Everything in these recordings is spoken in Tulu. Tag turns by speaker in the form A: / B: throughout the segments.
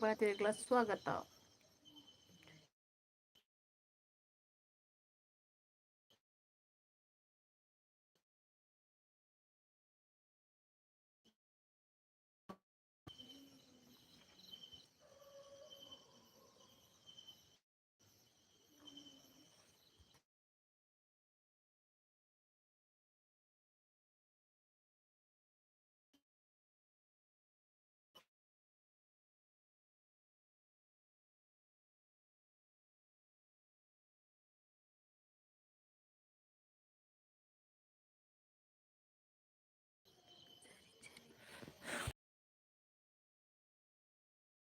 A: ಪಾತೆರೆಗಳ ಸ್ವಾಗತ.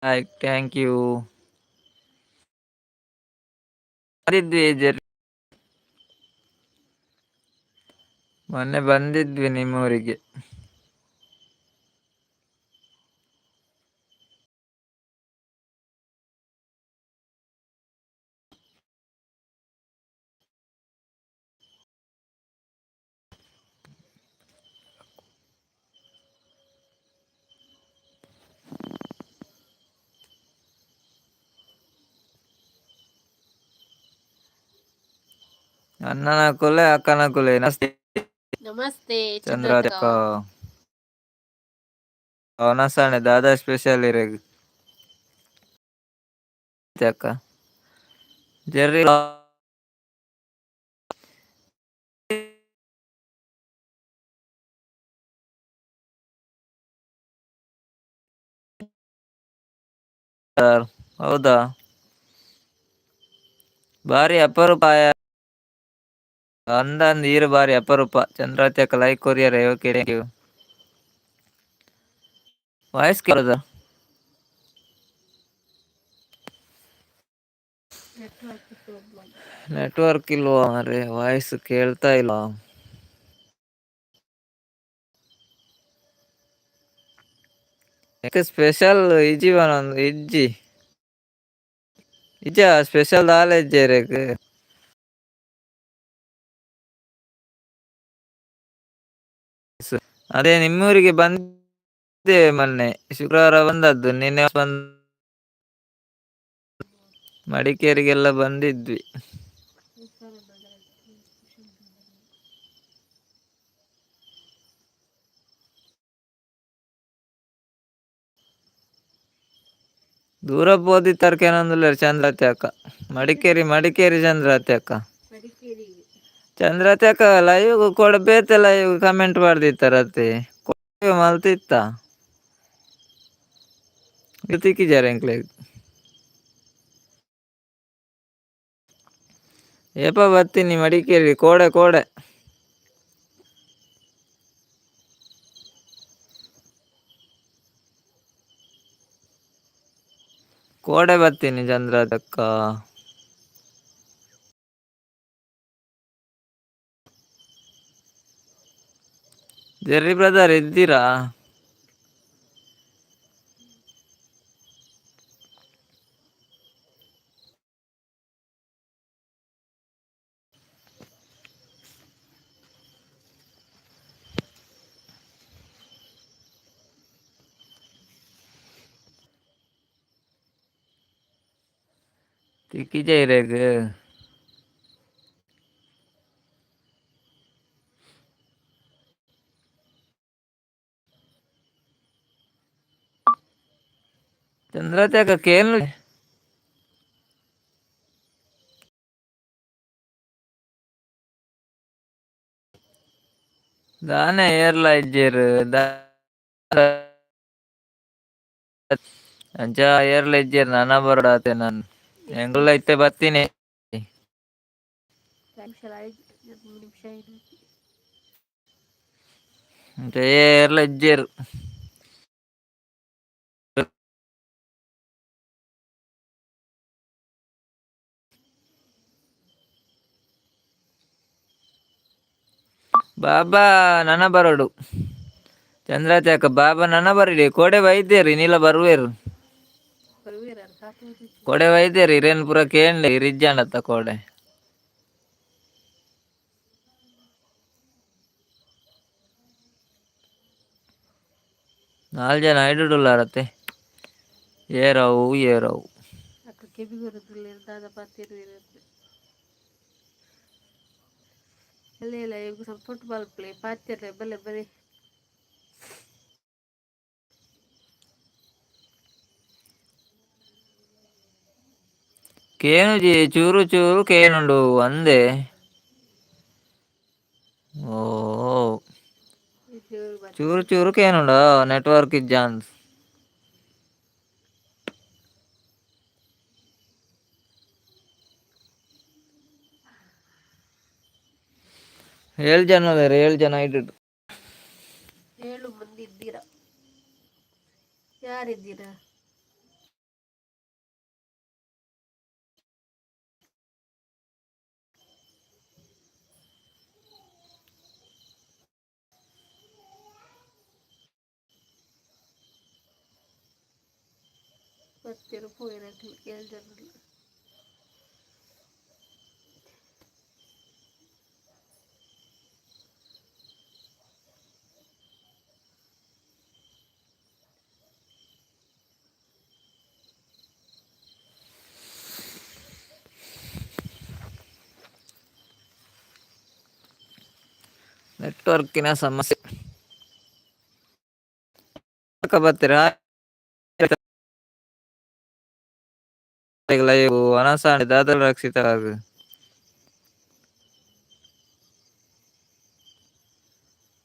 B: Like thank you. ಬಂದಿದ್ವಿ ಮೊನ್ನೆ ಬಂದಿದ್ವಿ ನಿಮ್ಮೂರಿಗೆ. ಅಣ್ಣನ ಕುಲೆ ಅಕ್ಕನ ಕುಲೆ ನಮಸ್ತೆ.
A: ನಮಸ್ತೆ
B: ಚಂದ್ರಾಜಕ್ಕ.
A: ಚಂದ್ರಕ್ಕ.
B: ಅವನಸಾಣೆ ದಾದಾ ಸ್ಪೆಷಲ್ ಇರೆಗ್ ಅಕ್ಕ ಜೆರ್ರಿ. ಹೌದಾ, ಬಾರಿ ಅಪರೂಪ. ಅಂದಂದ್ ಈರ್ ಬಾರಿ ಅಪರೂಪ. ಚಂದ್ರಾವತಿ ಅಕ್ಕ like courier. Okay, thank you. Voice ಕೇಳದ?
A: Network problem.
B: Network ಇಲ್ವಾ ಮಾರ್ರೆ, ವಾಯ್ಸ್ ಕೇಳ್ತಾ ಇಲ್ಲ. ಸ್ಪೆಷಲ್ ಇಜ್ಜಿ ಇಜ್ಜಿ ಇಜ್ಜ ಸ್ಪೆಷಲ್ ದಾಲ ಇಜ್ಜಿ ಇರೆಗ್. ಅದೇ ನಿಮ್ಮೂರಿಗೆ ಬಂದಿದ್ದೆ ಮೊನ್ನೆ ಶುಕ್ರವಾರ ಬಂದದ್ದು, ನಿನ್ನೆ ಬಂದ ಮಡಿಕೇರಿಗೆಲ್ಲ ಬಂದಿದ್ವಿ. ದೂರ ಪೋದಿತ್ತರ್ಕೇನೊಂದುಲ್ಲೆರ್ ಚಂದ್ರಾತಿ ಅಕ್ಕ. ಮಡಿಕೇರಿ ಮಡಿಕೇರಿ ಚಂದ್ರಾತಿ ಅಕ್ಕ.
A: ಮಡಿಕೇರಿ.
B: ಚಂದ್ರಾತಿ ಅಕ್ಕ, ಲೈವ್ ಕೊಡ ಬೇತೆ ಲೈವ್ ಕಮೆಂಟ್ ಪಾಡ್ದಿತ್ತಾರತ್ತೆ ಮಲ್ತಿತ್ತ ತಿಕ್ಕಿಜಾರ ಎಂಕ್ಲೆಗ್. ಏಪ ಬತ್ತೀನಿ ಮಡಿಕೇರಿ? ಕೋಡೆ ಕೋಡೆ. ಕೋಡೆ ಬತ್ತೀನಿ ಚಂದ್ರಾತಕ್ಕ. ಜೆರ್ರಿ ಬ್ರದರ್ ಇದ್ದೀರಾ? ತಿಕ್ಕಿಜ ಇರೆಗ್. ಚಂದ್ರಾತಿ ಅಕ್ಕ ಕೇಳು. ದಾನೆ ಏರ್ಲ ಇಜ್ಜೆರ್? ಅಂಚ ಏರ್ಲ ಇಜ್ಜೆರ್, ನನ ಬರೋಡಾತೆ ನಾನ್ ಎಂಕುಲ್ಲ ಇತ್ತೆ ಬತ್ತೀನಿ.
A: ನಿಮಿಷ 5 ನಿಮಿಷ.
B: ಅಂಚ ಏರ್ಲ ಇಜ್ಜೆರ್. ಬಾಬಾ ನನ ಬರೋಡು ಚಂದ್ರಾತಿ ಅಕ್ಕ. ಬಾಬಾ ನನ ಬರಡಿ. ಕೋಡೆ ಬೈದೇರಿ ನೀಲ ಬರುವೇರು. ಕೋಡೆ ಬೈದೇರಿ ಇರೇನ್ ಪೂರ ಕೇಂಡೆ ಇರಿಜ್ಜಾಂಡತ್ತ ಕೋಡೆ. ನಾಲ್ ಜನ ಐಡುಡುಲ್ಲಾರತ್ತೆ. ಏರವು ಏರವು.
A: ಅಕ್ಕ ಕೆಬಿಗುರುದುಲ್ಲೇರ್ ದಾದ ಪಾತೆರುವೆರ್. ಎಲ್ಲೆ ಲೈವ್ ಸಪೋರ್ಟ್ ಮಲ್ಪುಲೆ ಪಾತೆರ್ರೆ ಬಲೆ ಬಲೆ.
B: ಕೇನುಜಿ, ಚೂರು ಚೂರು ಕೇನುಂಡು ಅಂದೆ. ಓ.
A: ಚೂರು ಬತ್.
B: ಚೂರು ಚೂರು ಕೇನುಂಡು, ನೆಟ್ವರ್ಕ್ ಇಜ್ಜಾಂದ್. ಏಳು ಜನ ಉಲ್ಲೆರ್, ಏಳು ಜನ ಐಡುಡು.
A: ಏಳು ಮಂದಿ ಇದ್ದೀರಾ? ಯಾರಿದ್ದೀರಾ? ಬತ್ತೆರ್ ಪೋಯೆರ್ ಅಕ್ಲ್ ಏಳ್ ಜನಲ.
B: ನೆಟ್ವರ್ಕಿನ ಸಮಸ್ಯೆ. ಬತ್ತೆರಾ ಲೈವ್ ವನಸಾಂಡ್ ದಾದಲ ರಕ್ಷಿತ.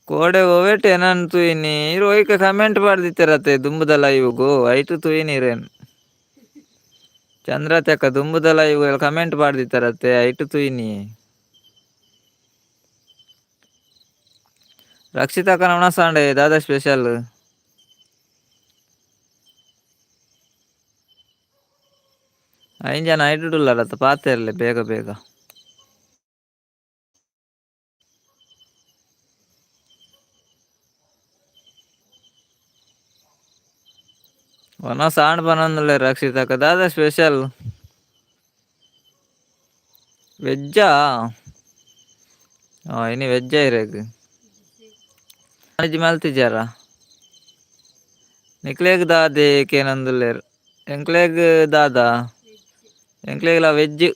B: ಕೋಡೆ ಒವೆಟ್ ಎನನ್ ತೂಯಿನಿ ಇರ್ ಒಯ್ಕ ಕಮೆಂಟ್ ಪಾಡ್ದಿತ್ತೆರತ್ತೆ ದುಂಬುದ ಲೈವ್ಗು, ಐಟ್ ತೂಯಿನಿ ಇರೆನ್. ಚಂದ್ರತೆಕ್ಕ ದುಂಬುದ ಲೈವ್ ಕಮೆಂಟ್ ಪಾಡ್ದಿತ್ತೆರತ್ತೆ, ಐಟ್ ತೂಯಿನಿ. ರಕ್ಷಿತಕ್ಕನ ವನಸಾಂಡೆ ದಾದಾ ಸ್ಪೆಷಲ್? ಐನ್ ಜನ ಐಡುಡುಲ್ಲರತ್ತ, ಪಾತೆರ್ಲೆ ಬೇಗ ಬೇಗ. ವನಸ್ ಆಂಡ್ ಪನೊಂದುಲ್ಲೆರ್. ರಕ್ಷಿತಕ್ಕ, ದಾದಾ ಸ್ಪೆಷಲ್? ವೆಜ್ಜಾ? ಇನಿ ವೆಜ್ಜಾ ಇರೆಗ್? ವೆಜ್ ಮಲ್ತಿಜಾರ? ನಿಕ್ಲೆಗ್ ದಾದೆ ಕೇನೊಂದುಲ್ಲೆರ್. ಎಂಕ್ಲೆಗ್ ದಾದಾ? ಎಂಕ್ಲೆಗ್ಲ ವೆಜ್.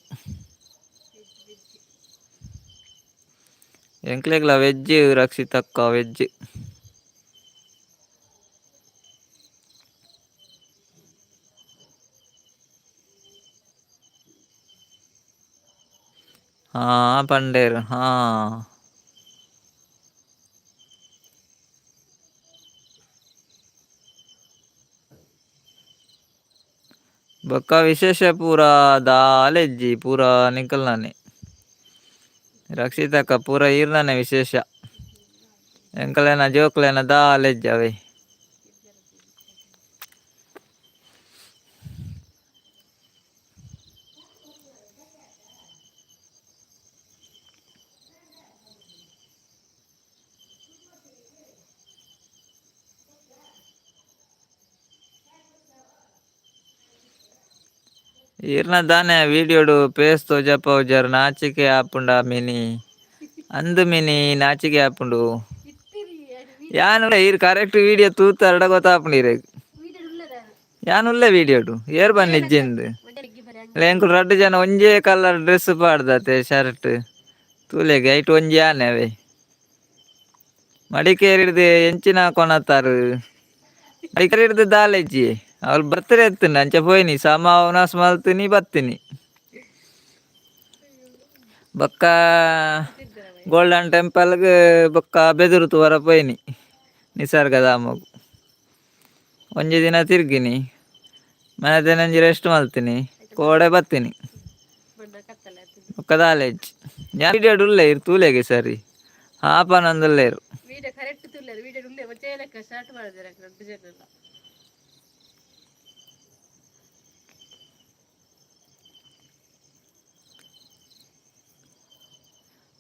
B: ಎಂಕ್ಲೆಗ್ಲ ವೆಜ್ ರಕ್ಷಿತಕ್ಕ, ವೆಜ್. ಹಾ ಪಂಡೇರ್ ಹಾ. ಬೊಕ್ಕ ವಿಶೇಷ ಪೂರ ದಾಲೆಜ್ಜಿ, ಪೂರ ನಿಕಲ್ನನೆ ರಕ್ಷಿತಕ್ಕ, ಪೂರ ಈರ್ನನೆ ವಿಶೇಷ. ಎಂಕಲೆನ ಜೋಕ್ಲೆನ ದಾಲೆಜ್ಜಿ ಅವೆ. ಈರ್ನ ದಾನೆ ವೀಡಿಯೋಡು ಪೇಸ್ ತೋಜಪಾವುಜರ್, ನಾಚಿಕೆ ಆಪುಂಡ ಮಿನಿ? ಅಂದ್ ಮಿನಿ, ನಾಚಿಕೆ ಆಪುಂಡು. ಯಾನ್ ಈರ್ ಕರೆಕ್ಟ್ ವೀಡಿಯೋ ತೂತರ್ಡ ಗೊತ್ತಾಪುಂಡು ಇರೆಗ್. ಯಾನ್ ಉಲ್ಲೆ ವೀಡಿಯೋಡು, ಏರ್ ಬನ್ನಿ ಇಜ್ಜಿಂದ್. ಎಂಕುಲು ರಡ್ಡ್ ಜನ ಒಂಜೇ ಕಲರ್ ಡ್ರೆಸ್ ಪಾಡ್ದತೆ, ಶರ್ಟ್ ತೂಲೆಗೆ ಐಟ್ ಒಂಜಿ ಆನೆ ಅವೇ. ಮಡಿಕೇರಿಡ್ದು ಎಂಚಿನ ಕೊನತಾರ್? ಮಡಿಕೇರಿಡ್ದು ದಾಲೆಜ್ಜಿ, ಅವ್ಲು ಬರ್ತ್ಡೇ ಇತ್ತುಂಡ ಅಂಚ ಪೋಯಿನಿ, ಸಮ ಉನಸ್ ಮಲ್ತಿನಿ ಬತ್ತಿನಿ. ಬೊಕ್ಕ ಗೋಲ್ಡನ್ ಟೆಂಪಲ್ಗ್ ಬೊಕ್ಕ ಬೆದುರು ತೂವರ ಪೋಯಿನಿ. ನಿಸರ್ಗಧಾಮಗ್ ಒಂಜಿ ದಿನ ತಿರ್ಗಿನಿ, ಮನೆ ಒಂಜಿ ರೆಸ್ಟ್ ಮಲ್ತಿನಿ, ಕೋಡೆ ಬತ್ತಿನಿ. ಬೊಕ್ಕ ದಾಲೆಜ್ಜಿ. ಯಾನ್ ವೀಡಿಯೋಡು ಉಲ್ಲೆ, ಇರ್ ತೂಲೆಗೆ ಸರಿ. ಹಾ ಪನೊಂದುಲ್ಲೆರ್.
A: ವೀಡಿಯೋ ಕರೆಕ್ಟ್ ತುಲ್ಲೆರ್, ವೀಡಿಯೋ ಉಲ್ಲೆ ಒಂಜೇ ಲೆಕ್ಕ ಸ್ಟಾರ್ಟ್ ಮಾಡಿದಾರೆ ರಡ್ಡ್ ಜನಲ.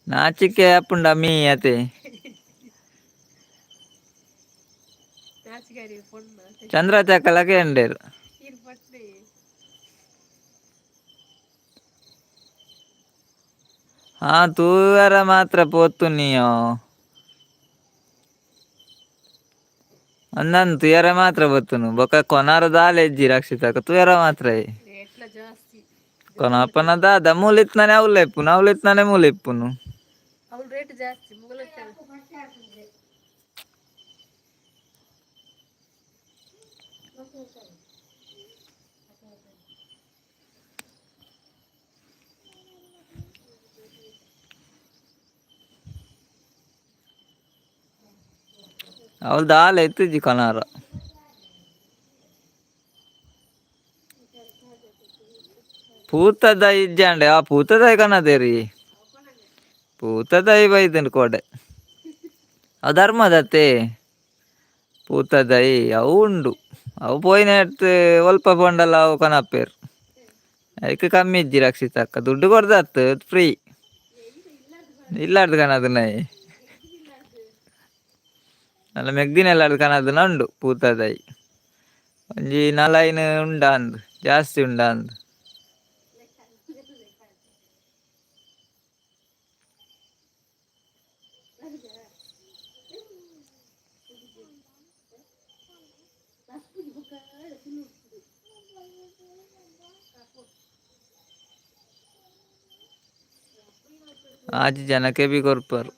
B: ನಾಚಿಕೆ ಆಪುಂಡ ಮೀ ಅತೆ.
A: ನಾಚಿಕೆ ಪೊಣ್ಣು.
B: ಚಂದ್ರ ಚಕ್ಕಲಕ್ಕೆ ಎಂಡೇರು.
A: ಈರ್ ಪಟ್ನಿ.
B: ಹಾ, ತೂವರ ಮಾತ್ರ ಪೋತುನಿಯೋ. ಅಂದನ್ ತುಯರ ಮಾತ್ರ ಬತ್ತುನು ಬೊಕ ಕೊನಾರ ದಾಲ ಇಜ್ಜಿ ರಕ್ಷಿತಕ್ಕ ತುಯರ ಮಾತ್ರ.
A: ರೇಟ್ಲ ಜಾಸ್ತಿ.
B: ಕೊನಪ್ಪನ ದಾದ ಮೂಲಿತ್ನಾನೆ ಅವ್ಲ ಇಪ್ಪುನು ಅವ್ಲಿತ್ನಾನೆ ಮೂಲ ಇಪ್ಪುನು.
A: ಅವ್ಳು ರೇಟ್ ಜಾಸ್ತಿ ಮುಗಲತ್ತೆ.
B: ಅವಳು ದಾಲ ಇತ್ತಿಜ್ಜಿ ಕೊನಾರ. ಪೂತದ ಇಜ್ಜಾಂಡೆ ಆ ಪೂತದಾಯಿ ಕನದೇರಿ ಪೂತದಾಯಿ ಬೈದನ್ ಕೋಡೆ ಅವು ಧರ್ಮದತ್ತೆ ಪೂತದೈ ಅವು ಉಂಡು ಅವು ಪೋಯಿನ ಒಲ್ಪ ಪೋಂಡಲ ಅವು ಕನಪೇರು ಐಕ್ ಕಮ್ಮಿ ಇಜ್ಜಿ ರಕ್ಷಿತಕ್ಕ ದುಡ್ಡು ಕೊಡ್ದತ್ತು ಫ್ರೀ ಇಲ್ಲಾರ್ದು ಕನದು ಅಲ್ಲ ಮೆಗ್ದಿನ ಎಲ್ಲಾರ್ದು ಕನದನ ಉಂಡು ಪೂತದೈ ಒಂಜಿ ನಾಲೈನ್ ಉಂಡ ಅಂದ್ ಜಾಸ್ತಿ ಉಂಡ ಅಂದ್. ಆಜಿ ಜನಕ್ಕೆ ಬಿ ಕೊರ್ಪರು.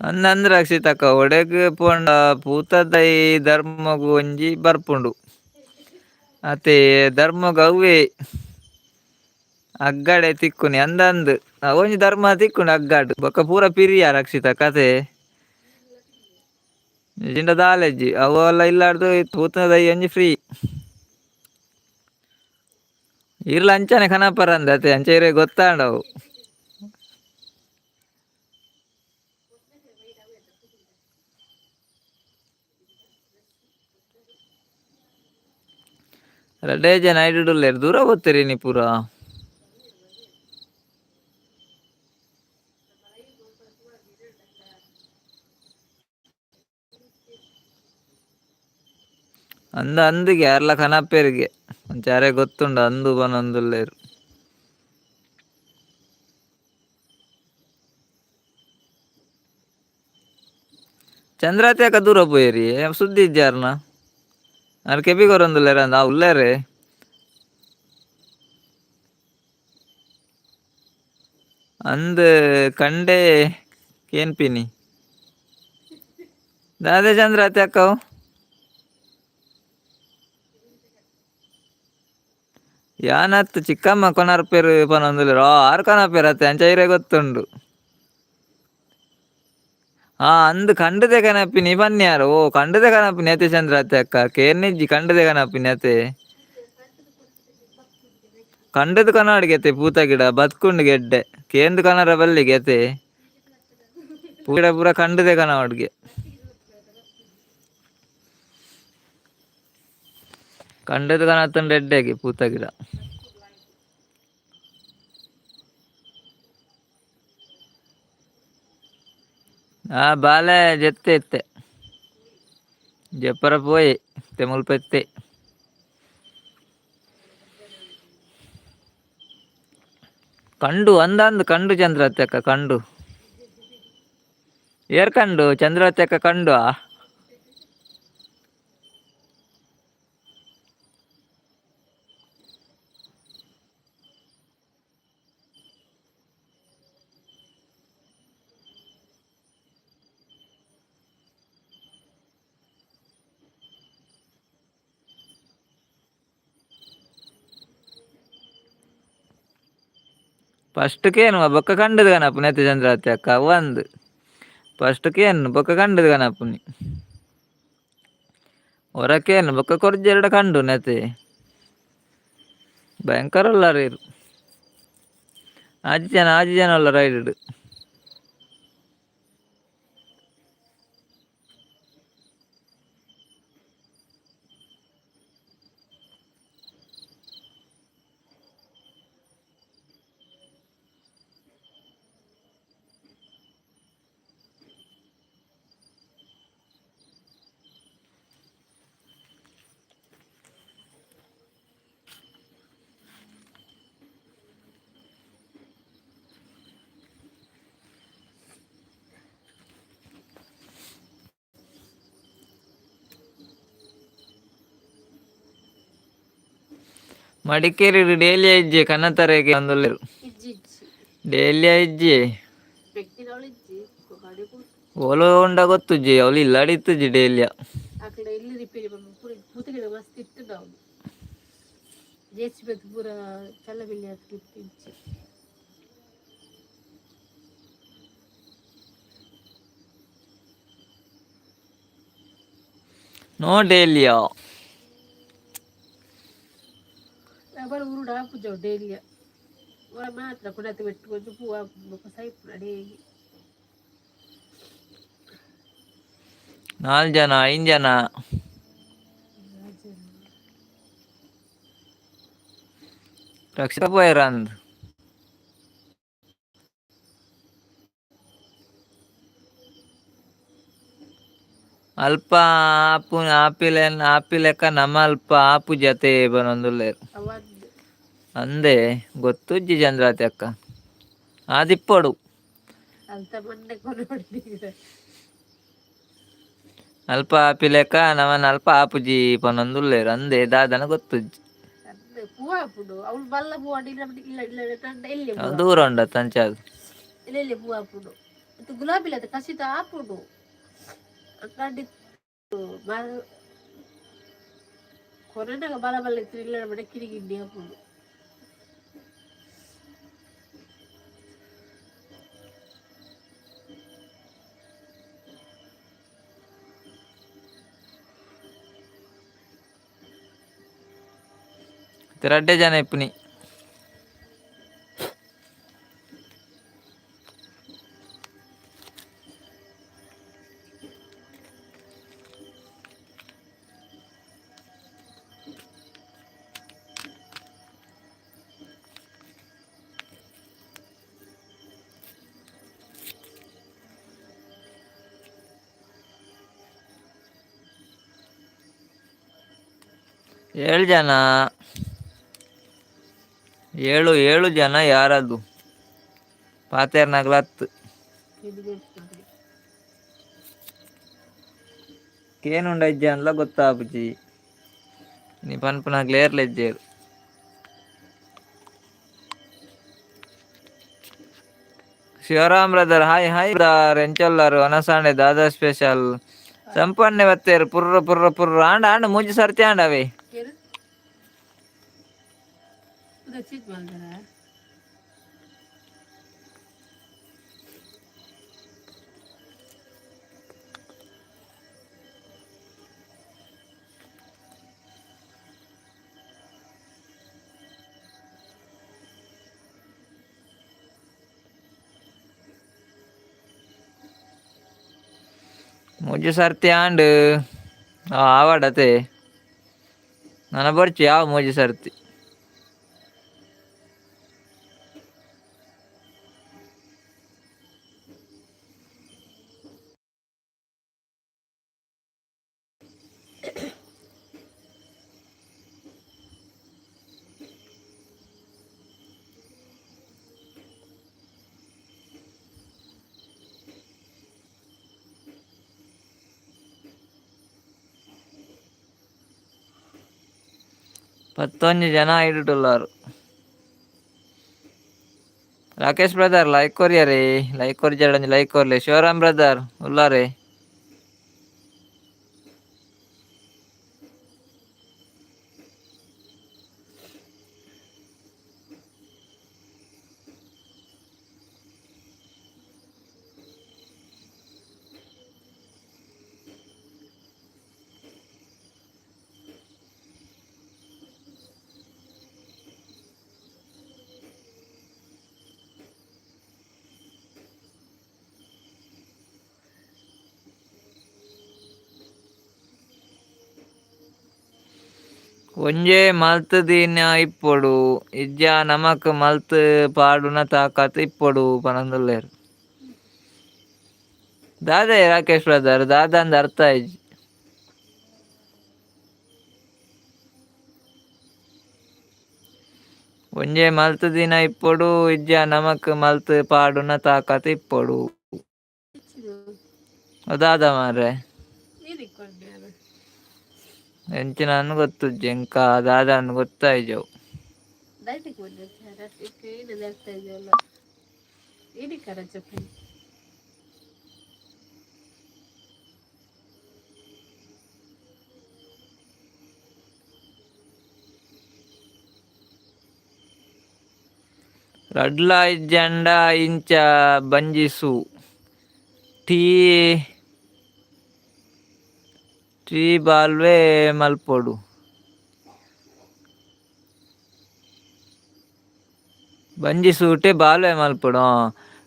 B: ಅಂದಂದ್ರೆ ರಕ್ಷಿತಕ್ಕ ಒಡೆಗ್ ಪೋಂಡ ಪೂತದೈ ಧರ್ಮಗು ಒಂಜಿ ಬರ್ಪುಂಡು ಅತೆ ಧರ್ಮಗು ಅವ್ವೇ ಅಗ್ಗಡೆ ತಿಕ್ಕುನಿ ಅಂದಂದು ಒಂಜಿ ಧರ್ಮ ತಿಕ್ಕುಂಡು ಅಗ್ಗಾಡ್ ಬೊಕ್ಕ ಪೂರ ಪಿರಿಯ ರಕ್ಷಿತ ಕತೆ ಜಿಂಡ ದಾಲೆಜ್ಜಿ ಅವೆಲ್ಲ ಇಲ್ಲಾರ್ದು ಪೂತದೈ ಒಂಜಿ ಫ್ರೀ ಇರ್ಲ ಅಂಚನೆ ಕನಪರಂದ ಅತೆ ಅಂಚೆ ಇರೆ ಗೊತ್ತಾಂಡವು. ರಡ್ಡೇ ಜನ ಐಡುಲ್ಲೇರ್ ದೂರ ಹೋಗ್ತೀರಿ ನೀ ಪೂರ. ಅಂದ ಅಂದಿಗೆ ಯಾರ್ಲ ಕನಪೇರಿಗೆ ಒಂಚಾರೆ ಗೊತ್ತುಂಡು ಅಂದು ಬನೊಂದುಲ್ಲೇರು. ಚಂದ್ರಾತ್ಯಾಕ ದೂರ ಪೋಯೇರಿ ಸುದ್ದಿ ಇಜ್ಜಾರ್ನ ಆರ್ ಕೆಬಿ ಕೊರೊಂದುಲ್ಲೇರ ಅಂದ್ ಆ ಉಲ್ಲೇರೆ. ಅಂದ್ ಕಂಡೆ ಕೇನ್ಪಿನಿ ದಾದೆ ಚಂದ್ರಾತಿ ಅಕ್ಕವು ಯಾನತ್ ಚಿಕ್ಕಮ್ಮ ಕೊನರ್ಪೇರು ಪನೊಂದುಲ್ಲೇರು ಆರ್ ಕನಪೇರು ಅತ್ತೆ ಅಂಚ ಇರೆ ಗೊತ್ತುಂಡು. ಹಾ ಅಂದ್ ಕಂಡದೆ ಕನಪಿನಿ ಪನ್ಯಾರು ಓ ಕಂಡದೆ ಕನಪಿನಿ ಅತೆ ಚಂದ್ರಾತಿ ಅಕ್ಕ ಕೇರ್ನಿಜ್ಜಿ ಕಂಡದೆ ಕನಪಿನಿ ಅತೆ ಕಂಡದ ಕನಾಡಿಗೆತೆ ಪೂತ ಗಿಡ ಬತ್ಕುಂಡು ಗೆಡ್ಡೆ ಕೇಂದ್ ಕನರ ಬಲ್ಲಿಗೆ ಅತೆ ಪೂರ ಪೂರ ಕಂಡದೆ ಕನವಾಡ್ಗೆ ಕಂಡದ ಕನತ್ತಂಡ ಎಡ್ಡೆಗೆ ಪೂತ ಗಿಡ. ಆ ಬಾಲೆ ಜೆತ್ತೆ ಇತ್ತೆ ಜೆಪ್ಪರ ಪೋಯಿ ತೆಮುಲ್ಪ ಇತ್ತೆ. ಕಂಡು ಅಂದಂದು ಕಂಡು ಚಂದ್ರತ್ಯಕ್ಕ ಕಂಡು ಏರ್ ಕಂಡು ಚಂದ್ರತ್ಯಕ್ಕ ಕಂಡು ಆ ಫಸ್ಟ್ ಕೇನು ಬೊಕ್ಕ ಕಂಡದ ಕನಪುನಿ ಅತ್ತೆ ಚಂದ್ರಾವತಿ ಅಕ್ಕ ಒಂದು ಫಸ್ಟ್ ಕೇನು ಬೊಕ್ಕ ಕಂಡದ ಕನಪುನಿ ಹೊರಕೇನು ಬೊಕ್ಕ ಕೊರ್ಜೆರಡ ಕಂಡು ನೆತೆ ಭಯಂಕರ ಉಲ್ಲಾರ ಇರು ಆಜಿ ಜನ ಉಲ್ಲ ರೈಡ್. ಮಡಿಕೇರಿ ಡೈಲಿ ಇಜ್ಜಿ ಕನ್ನತರೆಗೆ ಅಂದುಲ್ಲೆರು.
A: ಇಜ್ಜಿ ಇಜ್ಜಿ.
B: ಡೈಲಿ ಇಜ್ಜಿ.
A: ವ್ಯಕ್ತಿನವಳು ಇಜ್ಜಿ ಗಾಡಿ.
B: ಓಲು ಉಂಡ ಗೊತ್ತುಜ್ಜಿ, ಅವಳು ಇಲ್ಲಾಡಿತ್ತುಜ್ಜಿ ಡೈಲಿಯ.
A: ಅಕಡೆ ಇಲ್ಲಿ ರಿಪೇರಿ ಪೂರ ಪೂತಗಿಡ ಮಸ್ತ್ ಇತ್ತು ನಾವು ಜೇಸಿ ಬೇಕು ಪೂರ ಚಲ್ಲ ಬಿಲ್ಲಿ ಹಾಕಿ ಇಜ್ಜಿ.
B: ನೋ ಡೈಲಿಯಾ.
A: ಬರ ಉರುಡು ಹಾಪುಜವು ಡೈಲಿಯ ಹೊರ ಮಾತ್ರ ಕುಡತೆ ಬೆಟ್ಟು ಪೂ ಹಾಪು ಸೈಪು ಅಡೇಗೆ.
B: ನಾಲ್ಕು ಜನ, ಐದು ಜನ. ರಕ್ಷಿತ ಪೋಯರಂದ್. ಅಲ್ಪ ಆಪು ಆಪಿಲೆ ಆಪಿಲೆಕ್ಕ ನಮ ಅಲ್ಪ ಆಪು ಜತೆ ಬನೊಂದುಲ್ಲೆರ್.
A: ಅವಂದು.
B: ಅಂದೆ ಗೊತ್ತುಜ್ಜಿ ಚಂದ್ರಾತಿ ಅಕ್ಕ ಆದಿಪ್ಪೊಡು.
A: ಅಂತ ಮೊನ್ನೆ ಕೊನೊಡಿ.
B: ಅಲ್ಪ ಆಪಿಲೆಕ್ಕ ನಮನ್ ಅಲ್ಪ ಆಪುಜಿ ಪನೊಂದುಲ್ಲೆರ್ ಅಂದೆ ದಾದನ ಗೊತ್ತುಜ್ಜಿ.
A: ಅಂದ್ ಪೂ ಹಾಪುಂಡು ಅವಳು ಬಲ್ಲ ಪೂ ಇಲ್ಲ ಇಲ್ಲ ಇಲ್ಲ ತಂಡ ಎಲ್ಲಿ
B: ಅವು ದೂರ ಉಂಡ ತಂಚಾದ್.
A: ಇಲ್ಲ ಇಲ್ಲಿ ಪೂ ಹಾಪುಂಡು ಮತ್ತು ಗುಲಾಬಿ ಇಲ್ಲ ಕಸಿತ ಹಾಪುಂಡು ಕಂಡಿ ಮರ ಕೊರೋನಾಗ ಬಲ ಬಲ್ಲ ಇತ್ತು ಇಲ್ಲ ಮನೆ ಕಿರಿಗಿಂಡಿ ಹಾಪುಂಡು.
B: ರಡ್ಡೆ ಜನ ಇಪ್ಪುನಿ. ಏಳು ಜನ, ಏಳು ಏಳು ಜನ ಯಾರದು ಪಾತೆರ್ನಗ್ಲತ್ತು.
A: ಇದು ಗೊತ್ತುಂಟು.
B: ಕೇನುಂಡ ಇಜ್ಜಿ ಅಂದ್ಲ ಗೊತ್ತಾಪುಜಿ ನೀ ಪನ್ಪುನಗ್ಲ ಏರ್ಲ ಇಜ್ಜೇರು. Shivaram brother, hi hi brother. ಎಂಚೊಲ್ಲಾರು ಅನಸಾಂಡೆ ದಾದಾ ಸ್ಪೆಷಲ್ ಸಂಪನ್ನೆ ಬತ್ತೇರು ಪುರ್ರ ಪುರ್ರ ಪುರ್ರ ಆಂಡ ಆಂಡ ಮೂಜಿ ಸರ್ತಿ ಆಂಡವೇ.
A: ಏನು ಚೀಟ್ ಮಾಡ್ತಾರ?
B: ಮೂಜಿ ಸರ್ತಿ ಆಂಡ್ ಆವಡತೆ ನನ ಬರ್ಚಿ ಯಾವ ಮೂಜಿ ಸರ್ತಿ. ಪತ್ತೊಂಜಿ ಜನ ಇಡುಟುಲ್ಲಾರು. ರಾಕೇಶ್ ಬ್ರದರ್, ಲೈಕ್ ಕೊರಿಯರೇ. ಲೈಕ್ ಕೊರ್ಜಾಡ ಒಂಜಿ ಲೈಕ್ ಕೊರ್ಲೆ. ಶಿವರಾಮ್ ಬ್ರದರ್ ಉಲ್ಲಾರೆ. ಒಂಜೇ ಮಲ್ತ್ ದೀನ ಇಪ್ಪೊಡು ಇಜ್ಜಾ ನಮಕ್ ಮಲ್ತ್ ಪಾಡುನ ತಾಕತ್ ಇಪ್ಪೊಡು ಪನೊಂದುಲ್ಲೆರ್. ದಾದ ರಾಕೇಶ್ ಬ್ರದರ್ ದಾದ ಅಂದ್ ಅರ್ಥ ಆಯಿಜಿ. ಒಂಜೇ ಮಲ್ತ್ ದೀನ ಇಪ್ಪೊಡು ಇಜ್ಜಾ ನಮಕ್ ಮಲ್ತ್ ಪಾಡುನ ತಾಕತ್ ಇಪ್ಪೊಡು. ದಾದ ಮಾರ್ರೆ.
A: ನೀರಿಕ್ಕೊಂಡೆ.
B: ಎಂಚಿನ ಗೊತ್ತುಜ್ಜಿ ಎಂಕ ದಾದ ಅಂದ್ ಗೊತ್ತಾಯಿಜವು.
A: ಡೈಟಿಗೆ ಬಂದಿರ್ತಾರೆ ಆಗ್ತಾ ಇದೆಯಲ್ಲ ಏನಕ್ಕೆ ರಜೆ.
B: ರಡ್ಲ ಇಜ್ಜಂಡ ಇಂಚ ಬಂಜಿ ಸೂ ಟೀ ಟೀ ಬಾಲ್ವೆ ಮಲ್ಪೊಡು. ಬಂಜಿ ಸೂಟೆ ಬಾಲ್ವೆ ಮಲ್ಪೊಡು.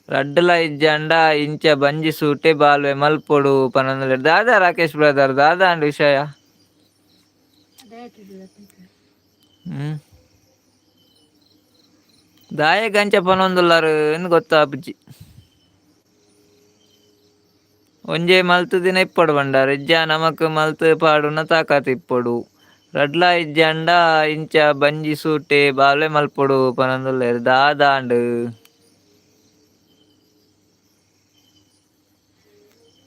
B: ರಡ್ಡಲ ಇಜ್ಜಂಡ ಇಂಚ ಬಂಜಿ ಸೂಟೆ ಬಾಲ್ವೆ ಮಲ್ಪೊಡು ಪನೊಂದುಲ್ಲೆರ್. ದಾದಾ ರಾಕೇಶ್ ಬ್ರದರ್, ದಾದಾ ಅಂಡ್ ವಿಷಯ?
A: ಡಯಟ್.
B: ಹ್ಮ್ ದಾಯೆಗ್ ಅಂಚ ಪನೊಂದುಲ್ಲರ್ ಇಂದ್ ಗೊತ್ತಾಪುಜಿ. ಒಂಜೇ ಮಲ್ತ್ ದಿನ ಇಪ್ಪೊಡು ಪಂಡರ್. ಇಜ್ಜಾ ನಮಕ್ ಮಲ್ತ್ ಪಾಡುನ ತಾಕತ್ ಇಪ್ಪೊಡು. ರಡ್ಲ ಇಜ್ಜಂಡ ಇಂಚ ಬಂಜಿ ಸೂಟೆ ಬಾಲ್ವೆ ಮಲ್ಪೊಡು ಪನೊಂದುಲ್ಲೆರ್. ದಾದಾಂಡ್?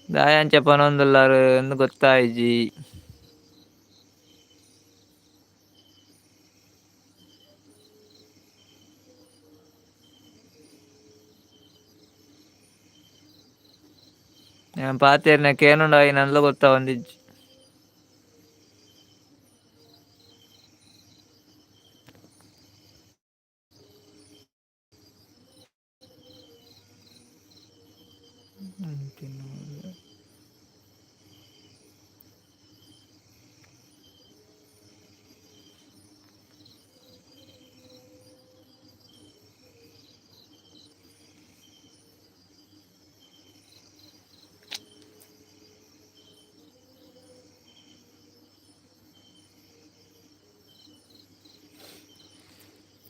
B: ದಾಯೆ ಅಂಚ ಪನೊಂದುಲ್ಲರ್ ಇಂದ್ ಗೊತ್ತಾಯಿಜಿ. ಯಾನ್ ಪಾತೆರ್ನ ಕೇನುಂಡ ಆಯಿನಂದ್ಲ ಗೊತ್ತಾವೊಂದಿಜ್ಜಿ.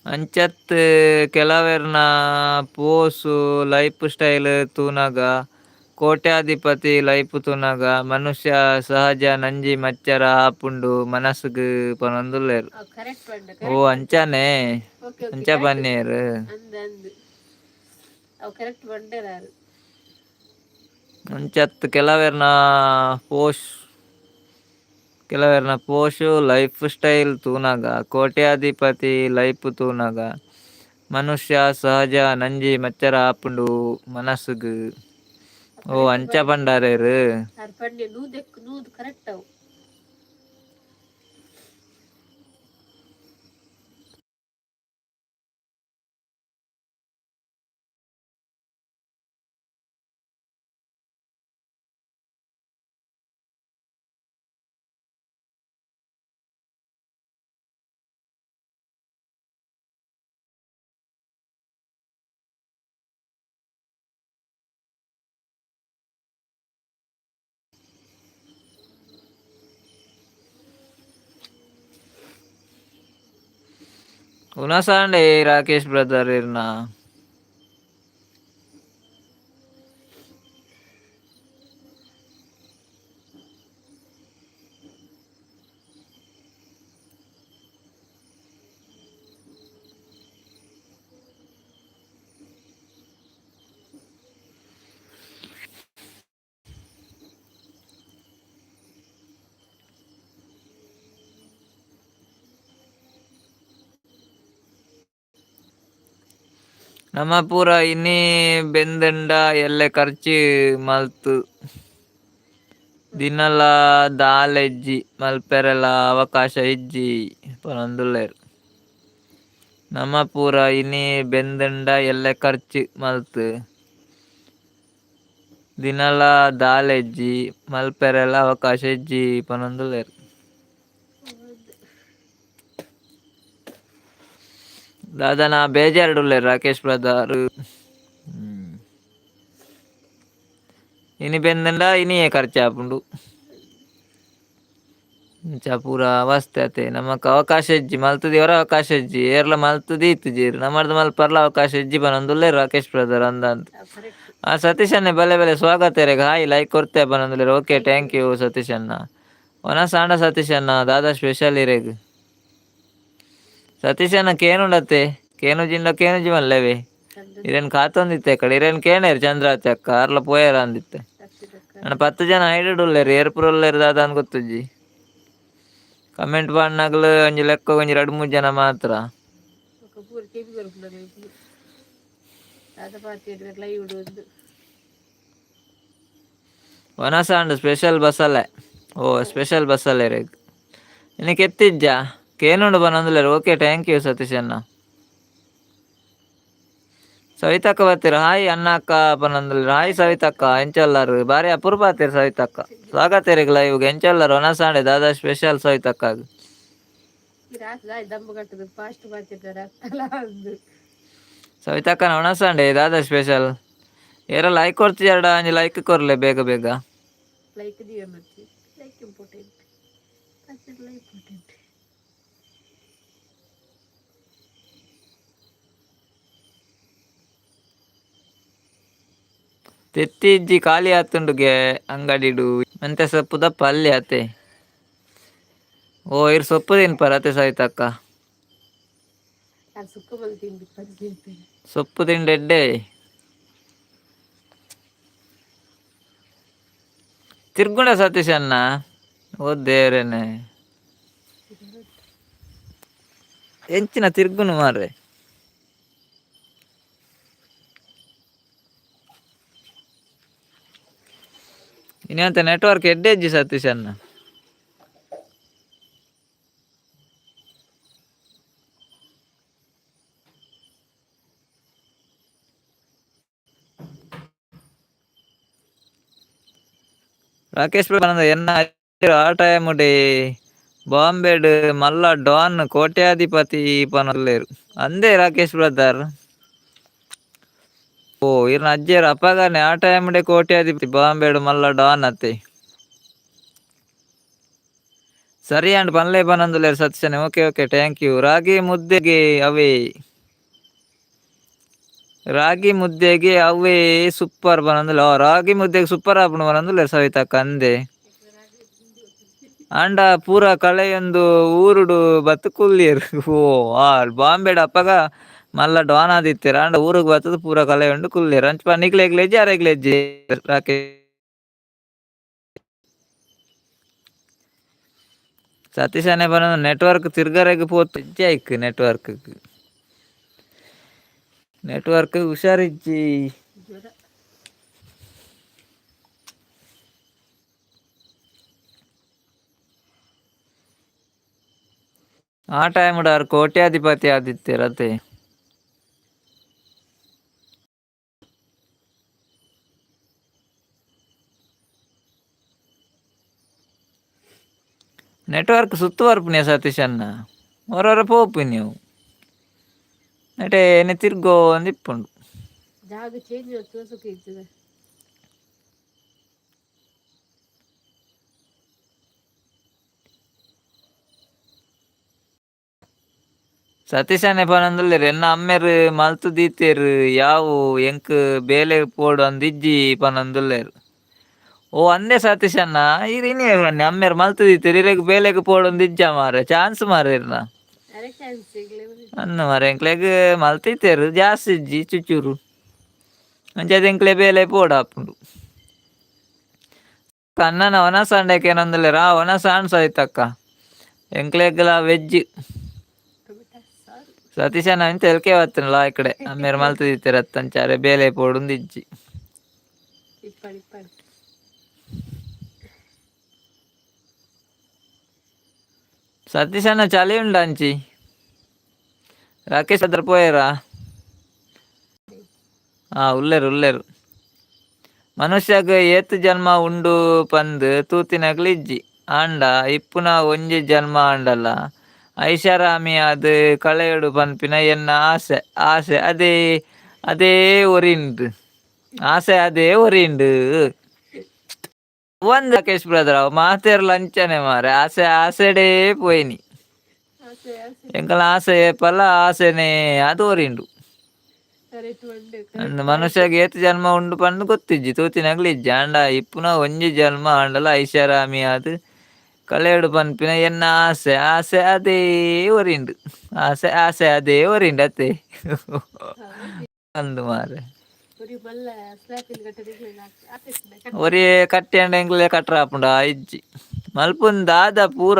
B: ಅಂಚತ್ ಕೆಲವೆರ್ನ pose, life style ತೂನಗ, ಕೋಟ್ಯಾಧಿಪತಿ ಲೈಫ್ ತೂನಗ ಮನುಷ್ಯ ಸಹಜ ನಂಜಿ ಮಚ್ಚರ ಆಪುಂಡು ಮನಸ್ಗ್ ಪನೊಂದುಲ್ಲೆರ್.
A: ಕರೆಕ್ಟ್ ಪಂಡ.
B: ಓ ಅಂಚನೆ.
A: ಓಕೆ.
B: ಅಂಚ ಪನ್ನೆರ್.
A: ಅಂದ್ ಅಂದ್, ಅವು ಕರೆಕ್ಟ್ ಬಂಡೇರಾರು.
B: ಅಂಚತ್ ಕೆಲವೆರ್ನ pose, life style ತೂನಗ, ಕೋಟ್ಯಾಧಿಪತಿ ಲೈಫ್ ತೂನಗ ಮನುಷ್ಯ ಸಹಜ ನಂಜಿ ಮಚ್ಚರ ಆಪುಂಡು ಮನಸ್ಗ್. ಓ ಅಂಚ ಪಂಡಾರೆರ್.
A: ಆರ್ ಪಂಡೆ 100ಕ್ಕೆ 100 ಕರೆಕ್ಟ್ ಅವು.
B: ಉನಸಾಂಡೆ ರಾಕೇಶ್ ಬ್ರದರ್ ಇರ್ನ. ನಮ ಪೂರ ಇನಿ ಬೆಂದ್ಂಡ ಎಲ್ಲೆ ಖರ್ಚಿ ಮಲ್ತ್ ದಿನಲ ದಾಲ ಇಜ್ಜಿ ಮಲ್ಪೆರೆಲ ಅವಕಾಶ ಇಜ್ಜಿ ಪನೊಂದುಲ್ಲೆರ್. ನಮ ಪೂರ ಇನಿ ಬೆಂದ್ಂಡ ಎಲ್ಲೆ ಖರ್ಚಿ ಮಲ್ತ್ ದಿನಲ ದಾಲ ಇಜ್ಜಿ ಮಲ್ಪೆರೆಲ ಅವಕಾಶ ಇಜ್ಜಿ ಪನೊಂದುಲ್ಲೆರ್. ದಾದನ ಬೇಜಾರ್ಡುಲ್ಲೆರ್ ರಾಕೇಶ್ ಬ್ರದರ್. ಇನಿ ಬೆಂದ್ಂಡ ಇನಿಯೇ ಖರ್ಚಾಪುಂಡು. ಇಂಚ ಪೂರ ಅವಸ್ಥೆ ಅತೆ. ನಮಕ್ ಅವಕಾಶ ಇಜ್ಜಿ ಮಲ್ತ್ ದೇವರ ಅವಕಾಶ ಇಜ್ಜಿ ಏರ್ಲ ಮಲ್ತ್ ದೀತುಜೆರ್ ನಮರ್ದ್ ಮಲ್ಪರ್ಲ ಅವಕಾಶ ಇಜ್ಜಿ ಪನೊಂದುಲ್ಲೆರ್ ರಾಕೇಶ್ ಬ್ರದರ್ ಅಂದಂತ.
A: ಕರೆಕ್ಟ್.
B: ಆ ಸತೀಶ್ ಅಣ್ಣೆ ಬಲೆ ಬಲೆ ಸ್ವಾಗತ ಇರೆಗ್. ಹಾಯ್, ಲೈಕ್ ಕೊರ್ತೆ ಪನೊಂದುಲ್ಲೆರ್. Okay.
A: Thank
B: thank
A: you.
B: You Satish ಅಣ್ಣ. ವನಸ್ ಆಂಡ ಸತೀಶ್ ಅಣ್ಣ ದಾದಾ ಸ್ಪೆಷಲ್ ಇರೆಗ್? ಸತೀಶ್ ಅಣ್ಣ ಕೇನುಂಡತ್ತೆ ಕೇನುಜಿಂಡ ಕೇನುಜಿ ಮಲ್ಲೆವೆ.
A: ಚಂದ.
B: ಇರೇನ್ ಕಾತೊಂದಿತ್ತೆ ಕಡೆ ಇರೇನ್ ಕೇಣೇರ್ ಚಂದ್ರಾವತಿ ಅಕ್ಕ ಅರ್ಲ ಪೋಯೆರ ಅಂದಿತ್ತೆ.
A: ರಕ್ಷಿತಕ್ಕ.
B: ಅಣ್ಣ 10 ಜನ ಹೈಡೆಡ್ ಉಲ್ಲೆರ್, ಏರ್ ಪೂರ ಉಲ್ಲೆರ್ ದಾದ ಅಂದ್ ಗೊತ್ತುಜ್ಜಿ. ಕಮೆಂಟ್ ಪಾಡ್ನಗಲು ಒಂಜಿ ಲೆಕ್ಕ ಒಂಜಿ ರಡ್ಡ್ ಮೂಜಿ ಜನ ಮಾತ್ರ.
A: ಪೂರ ಕೆಬಿ ಕೊರ್ಪುಂಡು ದಾದ ಪಾತೆರ್ರೆ ಲೈವ್ ಒಂದು.
B: ವನಸಾಂಡ್ ಸ್ಪೆಷಲ್ ಬಸಲೆ. ಓ, ಸ್ಪೆಷಲ್ ಬಸಲೆ ರೇಗ್ ಇನ್ನು ಕೆತ್ತಿಜ್ಜಾ ಕೇನುಂಡು ಬನೊಂದುಲ್ಲೆರ್. Okay, thank you ಸತೀಶಣ್ಣ. ಸವಿತಕ್ಕ ಬತ್ತೀರ. ಹಾಯ್ ಅಣ್ಣಕ್ಕ ಪನೊಂದುಲ್ಲೆರ್. ಹಾಯ್ ಸವಿತಕ್ಕ, ಎಂಚೊಲ್ಲರ್? ಬಾರಿ ಅಪರೂಪ ಆತೀರ್ ಸವಿತಕ್ಕ. ಸ್ವಾಗತ ಇರೆಗ್ ಲೈವ್ಗೆ. ಎಂಚೊಲ್ಲರ್? ವನಸಾಂಡೆ ದಾದಾ ಸ್ಪೆಷಲ್ ಸವಿತಕ್ಕಾಗ್?
A: ಈ ರಾತ್ರಿ ದಂಬು ಕಟ್ಟುದು ಫಾಸ್ಟ್ ಪಾತೆರ್ದಾರ ಅತ್ತಲ ಒಂದು.
B: ಸವಿತಕ್ಕನ ವನಸಾಂಡೆ ದಾದಾ ಸ್ಪೆಷಲ್? ಏರ ಲೈಕ್ ಕೊರ್ತಿಜಾರ್ಡ ಒಂಜಿ ಲೈಕ್ ಕೊರ್ಲೆ ಬೇಗ ಬೇಗ.
A: ಲೈಕ್ ದಿವೆ ಮತ್ತೆ. ಲೈಕ್ ಇಂಪಾರ್ಟೆಂಟ್, ಪಾತೆರ್ಲ ಇಂಪಾರ್ಟೆಂಟ್.
B: ತೆತ್ತಿ ಇಜ್ಜಿ, ಖಾಲಿ ಆತುಂಡುಗೆ ಅಂಗಡಿಡು. ಮೆಂತೆ ಸೊಪ್ಪುದ ಪಲ್ಯ ಅತೆ. ಓ, ಇರ್ ಸೊಪ್ಪು ತಿನ್ಪರ ಅತೆ ಸವಿತಕ್ಕ?
A: ನಾನು ಸುಕ್ಕ ಬಂದು ತಿಂದು ತಿಂತೇನೆ.
B: ಸೊಪ್ಪು ತಿಂಡೆಡ್ಡೆ. ತಿರ್ಗುಂಡ ಸತೀಶ್ ಅಣ್ಣ. ಓ ದೇವ್ರೇನೆ, ಎಂಚಿನ ತಿರ್ಗುನು ಮಾರ್ರೆ. ಇನ್ನಂತ ನೆಟ್ವರ್ಕ್ ಎಡ್ಡೆಜ್ಜಿ ಸತೀಶ್ ಅಣ್ಣ. ರಾಕೇಶ್ ಪ್ರಭು ಎನ್ನ ಆ ಟೈಮ್ ಡೇ ಬಾಂಬೆಡ್ ಮಲ್ಲ ಡಾನ್ ಕೋಟ್ಯಾಧಿಪತಿ ಪನೊಲ್ಲೆರ್ ಅಂದೇ ರಾಕೇಶ್ ಬ್ರದರ್. ಓ, ಇರ್ನ ಅಜ್ಜೆರ್ ಅಪಗನೆ ಆ ಟೈಮ್ ಡೇ ಕೋಟ್ಯಾಧಿಪತಿ, ಬಾಂಬೆಡ್ ಮಲ್ಲ ಡಾನ್ ಅತ್ತೆ. ಸರಿ ಅಂಡ್ ಪನ್ಲೆ ಪನೊಂದುಲ್ಲೆರ್ ಸತೀಶನೆ. Okay okay, thank you. ರಾಗಿ ಮುದ್ದೆಗೆ ಅವೇ, ರಾಗಿ ಮುದ್ದೆಗೆ ಅವೇ ಸೂಪರ್ ಪನೊಂದುಲ್ಲ. ರಾಗಿ ಮುದ್ದೆಗೆ ಸೂಪರ್ ಆಪುಂಡು ಪನೊಂದುಲ್ಲೆರ್ ಸವಿತಕ್ಕ. ಅಂದೆ ಆಂಡ ಪೂರ ಕಳೆಯೊಂದು ಊರುಡು ಬತ್ತ್ ಕುಲ್ಲಿಯೆರ್. ಓ, ಆ ಬಾಂಬೆಡ್ ಅಪಗ ಮಲ್ಲ ಡಾನ್ ಆದಿತ್ತೆರ್. ಆಂಡ ಊರುಗ್ ಬತ್ತುದು ಪೂರ ಕಳೆಯೊಂಡು ಕುಲ್ಲಿಯೆರ್. ಅಂಚ ನಿಕ್ಲೆಗ್ಲ ಇಜ್ಜಿ, ಅರೆಗ್ಲ ಇಜ್ಜಿ ರಾಕೇಶ್. ಸತೀಶನೇ ಪನೊಂದು ನೆಟ್ವರ್ಕ್ ತಿರ್ಗರೆಗ್ ಪೋತು ಇಜ್ಜಿ. ಐಕ್ ನೆಟ್ವರ್ಕ್ ನೆಟ್ವರ್ಕ್ ಹುಷಾರಿಜ್ಜಿ.
A: ಜ್ವರ.
B: ಆ ಟೈಮ್ ಆರ್ ಕೋಟ್ಯಾಧಿಪತಿ ಆದಿತ್ತೆರ್ ಅತೆ. ನೆಟ್ವರ್ಕ್ ಸುತ್ತು ಬರ್ಪುನೆ ಸತೀಶ್ ಅಣ್ಣ. ಹೊರೊರ ಪೋಪು ನೀವು ನೆಟೆ ಎನೆ ತಿರ್ಗೋ ಅಂದ್ ಇಪ್ಪುಂಡು.
A: ಜಾಗ ಚೇಂಜ್ ಸುಖ ಇರ್ತದೆ.
B: ಸತೀಶನೇ ಪನೊಂದುಲ್ಲೆರ್ ಎನ್ನ ಅಮ್ಮೆರ್ ಮಲ್ತ್ ದೀತೆರ್ ಯಾವು ಎಂಕ್ ಬೇಲೆ ಪೋಡು ಅಂದ್ ಇಜ್ಜಿ ಪನೊಂದುಲ್ಲೆರ್. ಓ, ಅಂದೆ ಸತೀಶ್ ಅಣ್ಣ. ಈರ್ ಇನಿ ಪನ್ನೆ ಅಮ್ಮೆರ್ ಮಲ್ತ್ ದೀತೆರ್, ಇರೆಗ್ ಬೇಲೆಗ್ ಪೋಡು ಇಜ್ಜ ಮಾರ್ರೆ. ಚಾನ್ಸ್ ಮಾರ್ರೆ ಇರ್ನ.
A: ಅರೆ, ಚಾನ್ಸ್.
B: ಅಂದ್ ಮಾರ್ರೆ, ಎಂಕ್ಲೆಗ್ ಮಲ್ತಿತ್ತೆರ್, ಜಾಸ್ತಿ ಇಜ್ಜಿ, ಚುಚೂರು. ಅಂಚಾದ್ ಎಂಕ್ಲೆ ಬೇಲೆ ಪೋಡಾಪುಂಡು. ಕಣ್ಣನ ವನಸ್ ಆಂಡ ಆ ವನಸ್ ಆಂಡ್ ಸವಿತಕ್ಕ. ಎಂಕ್ಲೆಗ್ಲ ವೆಜ್.
A: ಟೊಮೆಟೊ ಸಾರು.
B: ಸತೀಶಣ್ಣ ತೆಲ್ಕೆ ಬತ್ತನಲ್ಲ ಈ ಕಡೆ. ಅಮ್ಮೆರ್ ಮಲ್ತ್ ದೀತೆರ್ ಅತ್ತಂಚಾರೆ ಬೇಲೆ ಪೋಡುಂದು ಇಜ್ಜಿ.
A: ಇಪ್ಪಡು ಇಪ್ಪಡು.
B: ಸತೀಶಣ್ಣ, ಚಳಿ ಉಂಡ ಅಂಚಿ? ರಾಕೇಶ್ ಅದ್ರ ಪೋಯರಾ? ಹಾ, ಉಲ್ಲೆರ್ ಉಲ್ಲೆರ್. ಮನುಷ್ಯಗ್ ಏತ್ ಜನ್ಮ ಉಂಡು ಪಂದ್ ತೂತಿನಕ್ಲ್ ಇಜ್ಜಿ. ಆಂಡ ಇಪ್ಪುನ ಒಂಜಿ ಜನ್ಮ ಆಂಡಲ ಐಷಾರಾಮಿಯಾದ್ ಕಳೆಯೊಡು ಪನ್ಪಿನ ಎನ್ನ ಆಸೆ. ಆಸೆ ಅದೇ ಅದೇ ಒರಿಂಡ್, ಆಸೆ ಅದೇ ಒರಿಂಡ್. ಒಂದ್ ರಾಕೇಶ್ ಬ್ರದರ್, ಅವ್ ಮಾತೆರ್ಲ ಅಂಚನೆ ಮಾರೆ. ಆಸೆ ಆಸೆಡೇ ಪೋಯಿನಿ.
A: ಆಸೆ ಆಸೆ.
B: ಎಂಕಲ ಆಸೆ ಏಪಲ ಆಸೆನೇ ಅದು ಒರಿಂಡು.
A: ಕರೆಕ್ಟ್ ಉಂಡು.
B: ಅಂದ್
A: ಕರೆಕ್ಟ್.
B: ಮನುಷ್ಯಗ್ ಏತ್ ಜನ್ಮ ಉಂಡು ಪಂದ್ ಗೊತ್ತಿಜ್ಜಿ, ತೂತಿನಕ್ಲ್ ಇಜ್ಜಿ. ಆಂಡ ಇಪ್ಪುನ ಒಂಜಿ ಜನ್ಮ ಆಂಡಲ ಐಷಾರಾಮಿಯಾದ್ ಕಳೆಯೊಡು ಪನ್ಪಿನ ಎನ್ನ ಆಸೆ. ಆಸೆ ಅದೇ ಒರಿಂಡು, ಆಸೆ ಆಸೆ ಅದೇ ಒರಿಂಡು ಅತ್ತೆ. ಅಂದ್ ಮಾರೆ.
A: ಒರಿ ಮಲ್ಲ ಸ್ಲ್ಯಾಪ್ ಇಲ್ಲಿ ಕಟ್ಟದೆ ಆಸೆ.
B: ಒರಿ ಕಟ್ಟಿ ಎಂಕ್ಲೆ ಕಟ್ರ ಆಪುಂಡ? ಇಜ್ಜಿ. ಮಲ್ಪುನ್ ದಾದ ಪೂರ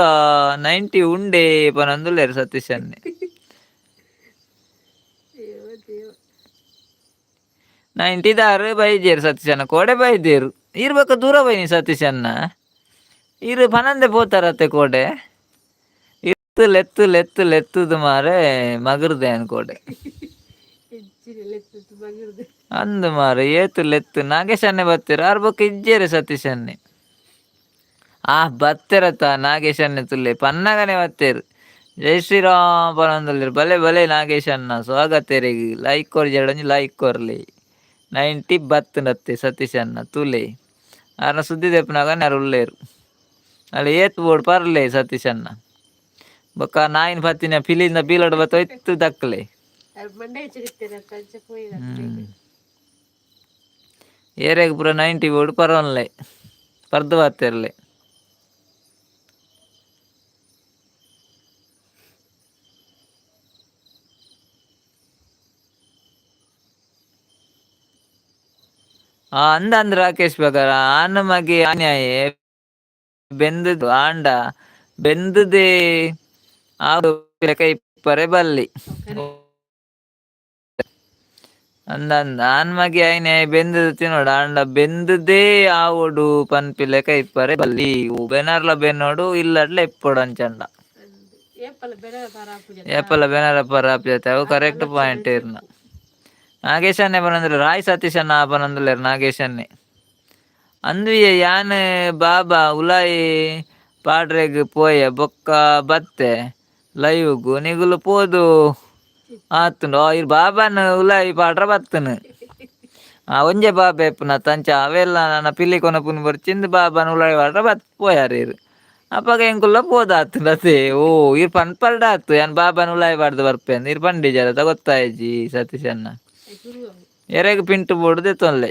B: 90 ಉಂಡೆ ಪನೊಂದುಲ್ಲೆರ್ ಸತೀಶನ್ನೆ. ನೈಂಟಿದಾರು ಬೈಜೇರು ಸತೀಶಣ್ಣ ಕೋಡೆ ಬೈದೇರು. ಈರ್ ಬೊಕ್ಕ ದೂರ ಬೈನಿ ಸತೀಶಣ್ಣ. ಈರು ಪನಂದೆ ಪೋತಾರತ್ತೆ ಕೋಡೆ. ಇತ್ತು ಲೆತ್ತು ಲೆತ್ತು ಲೆತ್ತುದು ಮಾರೆ ಮಗರ್ದೆ ಕೋಡೆ.
A: ಹೆಚ್ಚಿನ ಲೆತ್ತು ಮಗಿರ್ದು.
B: ಅಂದು ಮಾರೆ ಏತು ಲೆತ್ತು ನಾಗೇಶನ್ನೇ ಬತ್ತೀರ ಆರ್ ಬೊಕ್ಕ ಇಜ್ಜೇರು ಸತೀಶನ್ನೇ. ಆ ಬತ್ತೆರತ ನಾಗೇಶನ್ನೇ ತುಲ್ಲೆ ಪನ್ನಗನೆ ಬತ್ತೇರು. ಜೈ ಶ್ರೀರಾಮ್ ಪನೊಂದುಲ್ಲೆರ್. ಬಲೆ ಬಲೆ ನಾಗೇಶಣ್ಣ ಸ್ವಾಗತೆರೆಗ್. ಲೈಕ್ ಕೊರ್ಜೆರಡ ಒಂಜಿ ಲೈಕ್ ಕೊರ್ಲೆ. 90 ಬತ್ತುಂಡತ್ತೆ ಸತೀಶಣ್ಣ ತೂಲೆ. ಆರ್ನ ಸುದ್ದಿ ದೆಪ್ಪುನಗ ಆರ್ ಉಲ್ಲೇರು. ಅಲ್ಲ ಏತ್ ಬೋಡು ಪರ್ಲೆ ಸತೀಶಣ್ಣ. ಬೊಕ್ಕ ನಾಯಿನ ಪತ್ತಿನ ಪಿಲಿಂದ ಬೀಲಡ್ ಬತ್ತ ಒಯ್ತು ದಕ್ಲೆ.
A: ಅರ್ ಮಂಡೆ ಹೆಚ್ಚಿರ್ತಾರೆ ಅಂಚ ಪೋಯಿನ.
B: ಏರೆಗ್ ಪೂರ 90 ಬೋಡು ಪರೊನ್ಲೆ. ಪರ್ದು ಬತ್ತೆರ್ಲೆ. ಆ ಅಂದ ಅಂದ್ ರಾಕೇಶ್ ಬಗರ ಆನ ಮಗೆ ಆನ್ಯಾಯೆ ಬೆಂದುದು ಆಂಡ ಬೆಂದುದೇ ಆ ಇಪ್ಪರೆ ಬಲ್ಲಿ. ಅಂದ ಅಂದ ಆನ್ ಮಗೆ ಆಯ್ನೆ ಬೆಂದದು ತಿನ್ನೋಡು ಆಂಡ ಬೆಂದುದೇ ಆವೊಡು ಪನ್ಪಿ ಲೆಕ ಇಪ್ಪರೆ ಬಲ್ಲಿ. ಬೆನರ್ಲ ಬೆನ್ನೋಡು ಇಲ್ಲಡ್ಲ ಇಪ್ಪೊಡು ಅಂಚಂಡ.
A: ಏಪಲ ಬೆಳೆ ಪರ.
B: ಏಪಲ ಬೆನರ ಪರ ಆಪುಜತೆ ಅವು ಕರೆಕ್ಟ್ ಪಾಯಿಂಟ್ ಇರ್ನ. ನಾಗೇಶನ್ನೇ ಪನೊಂದುಲ್ಲೆರ್. ರಾಯ್ ಸತೀಶಣ್ಣ ಪನೊಂದುಲ್ಲೆರ್ ನಾಗೇಶನ್ನೇ. ಅಂದುಯೆ ಯಾನ್ ಬಾಬಾ ಉಲಾಯಿ ಪಾಡ್ರೆಗ್ ಪೋಯೆ ಬೊಕ್ಕ ಬತ್ತೆ ಲೈವ್ಗ್ ನಿಗುಲು ಪೋದು ಆತುಂಡು. ಈರ್ ಬಾಬಾನ್ ಉಲಾಯಿ ಪಾಡ್ರ ಬತ್ತುನು. ಆ ಒಂಜೆ ಬಾಬೆ ಇಪ್ಪುನತ ಅಂಚ ಅವೆಲ್ಲ ನನ ಪಿಲಿ ಕೊನಪುನು ಬೊರ್ಚಿಂದ್ ಬಾಬಾನ್ ಉಲಾಯಿ ಪಾಡ್ರ ಬತ್ ಪೋಯಾರ್ ಈರ್. ಅಪಗ ಎಂಕುಲ್ಲ ಪೋದಾತುಂಡು ಅತೆ. ಓ ಈರ್ ಪನ್ಪರ್ಡ ಆತು ಯಾನ್ ಬಾಬಾನ್ ಉಲಾಯಿ ಪಾಡ್ದ್ ಬರ್ಪೆ ಈರ್ ಪಂಡಿಜರತ ಗೊತ್ತಾಯಿಜಿ ಸತೀಶಣ್ಣ. ಎರೆಗ್ ಪಿಂಟು ಬೋಡು ದೆತ್ತೊನ್ಲೆ.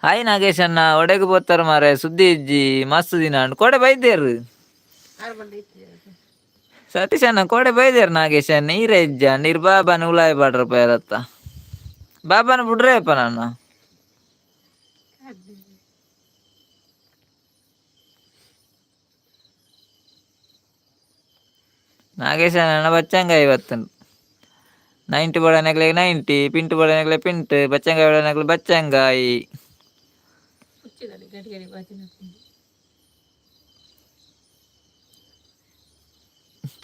B: ಹಾಯ್ ನಾಗೇಶಣ್ಣ ಒಡೆಗ್ ಪೋತಾರ ಮಾರೆ ಸುದ್ದಿ ಇಜ್ಜಿ ಮಸ್ತ್ ದಿನ ಆಂಡ್. ಕೋಡೆ ಬೈದೇರು.
A: ಆರ್ ಮಂಡೆ ಇತ್ತು.
B: ಸತೀಶಣ್ಣ ಕೋಡೆ ಬೈದೇರು ನಾಗೇಶಣ್ಣ. ಈರೇ ಇಜ್ಜಾಂಡ್ ಈರ್ ಬಾಬಾನ ಉಲಾಯಿ ಪಾಡ್ರ ಪೋಯರತ್ತ. ಬಾಬಾನ ಬುಡ್ರೆ ಅಪ್ಪ ನಾನು. ನಾಗೇಶಣ್ಣ ಬಚ್ಚಂಗಾಯಿ ಬತ್ತುಂಡು. 90 ಬೋಡನಕ್ಲೆಗ್ 90, ಪಿಂಟು ಬೋಡನಕ್ಲೆ ಪಿಂಟು, ಬಚ್ಚಂಗಾಯಿ ಬೋಡನಕ್ಲೆ ಬಚ್ಚಂಗಾಯಿ.
A: ಪುಚ್ಚಿದಾನೆ ಗಡಿ ಗಡಿ ಬಾಜಿನ.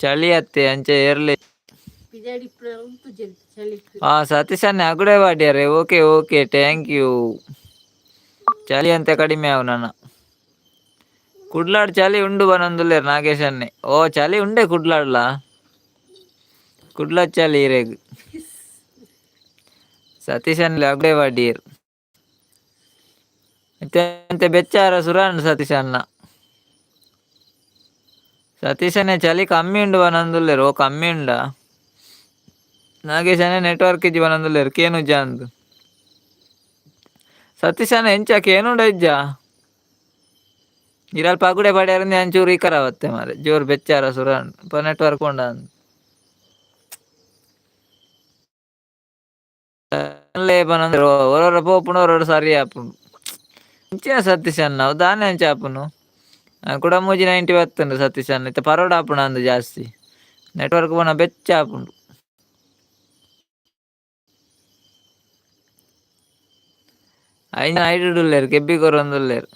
B: ಚಳಿ ಅತ್ತೆ ಅಂಚೆ ಎರ್ಲೆ.
A: ಪಿಜಾಡಿ ಉಂತು ಚಳಿಕ್.
B: ಆ ಸತೀಶಣ್ಣ ಅಗುಡೆ ವಾಡ್ಯಾರೆ. Okay okay thank you. ಚಳಿ ಅಂತ ಕಡಿಮೆ ಆವು ನನ್ನ. ಕುಡ್ಲಾಡ್ ಚಳಿ ಉಂಡು ಬನೊಂದುಲ್ಲೆರ್ ನಾಗೇಶನ್ನೇ. ಓ ಚಳಿ ಉಂಡೆ ಕುಡ್ಲಾಡ್ಲ. ಕುಡ್ಲ ಚಳಿ ಇರೆಗ್. ಸತೀಶಣ್ಣ ಅಗುಡೆ ವಾಡಿಯರ್. ಅಂತೆ ಬೆಚ್ಚಾರ ಸುರಾಂಡ್ ಸತೀಶಣ್ಣ. ಸತೀಶನ್ನೇ ಚಳಿ ಕಮ್ಮಿ ಉಂಡು ಬನೊಂದುಲ್ಲೆರ್. ಓ ಕಮ್ಮಿ ಉಂಡಾ. ನಾಗೇಶಣ್ಣ ನೆಟ್ವರ್ಕ್ ಇಜ್ಜಿ ಬನೊಂದುಲ್ಲೆರ್ ಕೇನುಜ ಅಂದ್. ಸತೀಶಣ್ಣ ಎಂಚ ಕೇನುಂಡ ಇಜ್ಜಾ. ಇರಲ್ಪ ಅಗುಡೆ ಪಡ್ಯಾರಂದೆ ಅಂಚೂರು ಇಕರವತ್ತೆ ಮಾರೆ. ಜೋರು ಬೆಚ್ಚಾರ ಸುರಾಂಡ್ ಪ ನೆಟ್ವರ್ಕ್ ಉಂಡ ಅಂದ್. ಪನೊಂದು ಒರೊರ ಪೋಪುಂಡು ಒರೊರ ಸರಿ ಆಪುಂಡು. ಇಂಚಿನ ಸತೀಶಣ್ಣ ಅವು ದಾನೆ ಅಂಚ ಆಪುನು. ಕುಡ ಮೂಜಿ 90 ಬತ್ತುಂಡು ಸತೀಶಣ್ಣ. ಇತ್ತೆ ಪರೋಡ ಆಪುಂಡು ಅಂದ್ ಜಾಸ್ತಿ. ನೆಟ್ವರ್ಕ್ ಪೋನ ಬೆಚ್ಚ ಆಪುಂಡು. ಐನ ಐಡುಲ್ಲೆರ್ ಕೆಬ್ಬಿ ಕೊರೊಂದುಲ್ಲೆರ್.